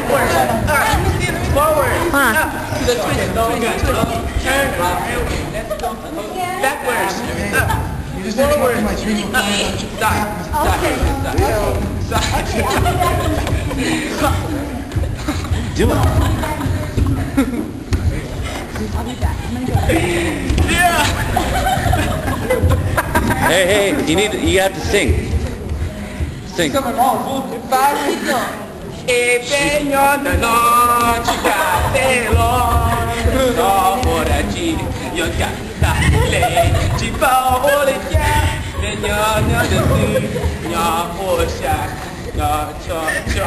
Forward. Up. Forward. Up. To the twist. Twist. Twist. Turn. Backwards. Up. Forward. Up. Side. Side. Side. Do it. Hey, hey, you need, you have to sing. Sing. Es peb nyob ntawm no tsis kam tej los, xyov ua dab tsi yuav kam tas li, tsis paub ua li cas. Peb nyob nyob ntawm twg, nyob ua sa, nyob tso tso.